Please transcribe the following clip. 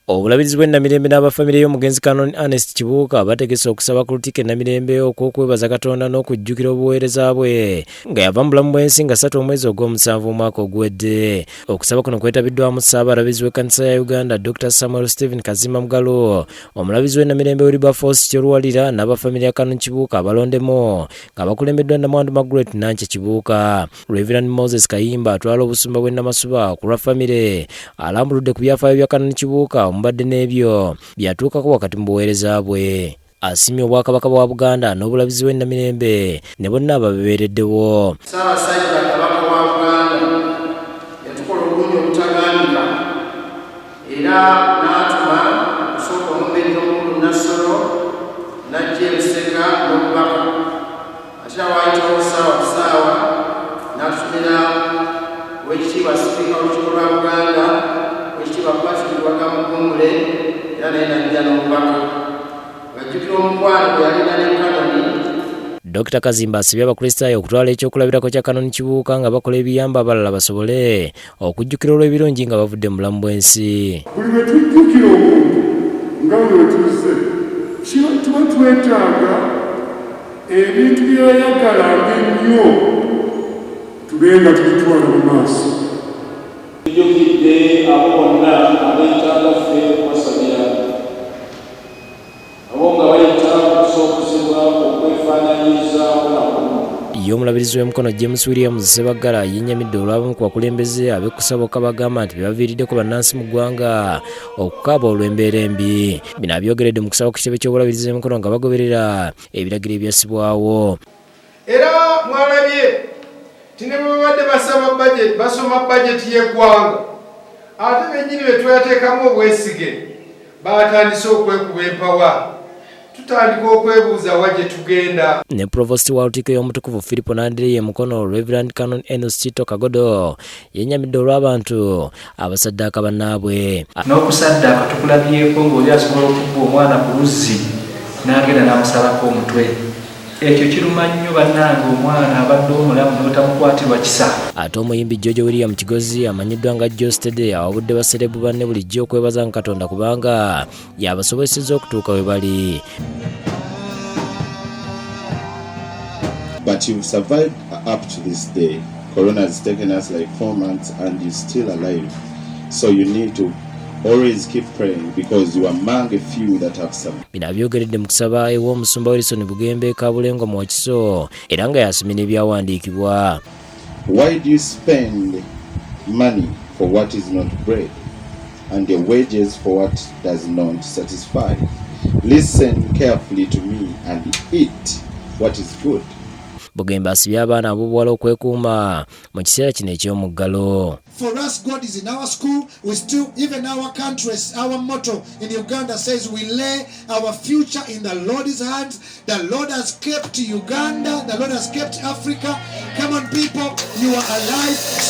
Obulabirizi bw'e Namirembe n'abafamire y'omugenzi Canon Ernest Kibuuka bategese okusaba ku Lutikko e Namirembe okw'okwebaza Katonda n'okujjukira obuweereza bwe nga yava mu bulamu bw'ensi nga 3 omwezi ogw'omusanvu omwaka oguwedde. Okusaba kuno kwetabiddwamu Ssaabalabirizi w'ekkanisa ya Uganda Dr. Samuel Stephen Kazimba Mugalu, omulabirizi w'e Namirembe Wilberforce Kyoluwalira n'abafamire ya Canon Kibuuka abalondemu nga bakulembeddwa Namwandu Margaret Nankya Kibuuka. Reverend Moses Kayimba atwala obusumba bw'e Namasuba ku lwa famire alambuludde ku byafaayo bya Canon Kibuuka omubadde n'ebyo byatuukako wakati mu buweereza bwe. Asiimye Obwakabaka bwa Buganda n'obulabizi bw'e Namirembe ne bonna ababeereddewo. Ssaabasajja Kabaka wa Buganda yatukola obulungi obutagambika era n'atuma okusooka Omumbejja Omukulu Nassolo n'ajja e Busega n'obubaka, ate era waayitawo ssaawa ku ssaawa n'atutumira Oweekitiibwa Sipiika w'Olukiiko lwa Buganda, Oweekitiibwa Patrick Luwaga Mugumbule, era naye n'ajja n'obubaka ng'ajjukira omukwano gwe yalina ne Kanoni. Dokita Kazimba asabye Abakristaayo okutwala ekyokulabirako kya Canon Kibuuka nga bakola ebiyamba abalala basobole okujjukira olw'ebirungi nga bavudde mu bulamu bw'ensi. Buli lwe tujjukira omuntu nga bwe wetuzze, tuba twetaaga ebintu bye yayagalanga ennyo tube nga tubitwala mu maaso. Tujjukidde abo bonna abeetaaga ffe okubasabira, abo nga bayita mu kusoomoozebwa okwefaananyirizaako nako. Ye omulabirizi w'e Mukono James Williams Ssebaggala yennyamidde olw'abamu ku bakulembeze ab'ekkusa bokka bagamba nti bebaviiriddeko bannansi mu ggwanga okukaaba olw'embeera embi. Bino abyogeredde mu kusaba ku kitebe ky'obulabirizi e Mukono nga bagoberera ebiragiro ebyassibwawo. Era mwalabye ti ne bwe babadde basaba budget, basoma bajeti y'eggwanga, ate bennyini be tweyateekamu obwesige baatandise okwekuba empawa. Tutandika okwebuuza wa gye tugenda. Ne Provost wa Lutikko y'Omutukuvu Filipo n'Andreya e Mukono, Reverend Canon Enos Chito Kagodo, yennyamidde olw'abantu abasaddaaka bannaabwe. N'okusaddaaka tukulabyeko ng'oli asobola okubba omwana ku luzzi n'agenda n'amusalako omutwe. Ekyo kiruma nnyo bannange, omwana abadde omulamu n'otamukwatirwa kisa. Ate omuyimbi George William Kigozi amanyiddwa nga Geosteady awabudde baserebu banne bulijjo okwebaza nga Katonda kubanga yabasobosezza okutuuka we bali. But you've survived up to this day. Corona has taken us like 4 months and you're still alive. So you need to always keep praying because you are among a few that have survived. Bino abyogeredde mu kusaba ew'omusumba Wilson Bugembe Kabulengo mu Wakiso era nga yasomye n'ebyawandiikibwa. Why do you spend money for what is not bread and your wages for what does not satisfy? Listen carefully to me and eat what is good. Bugembe asibye abaana ab'obuwala okwekuuma mu kiseera kino eky'omuggalo. For us, God is in our school. We still, even our countries, our motto in Uganda says we lay our future in the Lord's hands. The Lord has kept Uganda. The Lord has kept Africa. Come on, people, you are alive.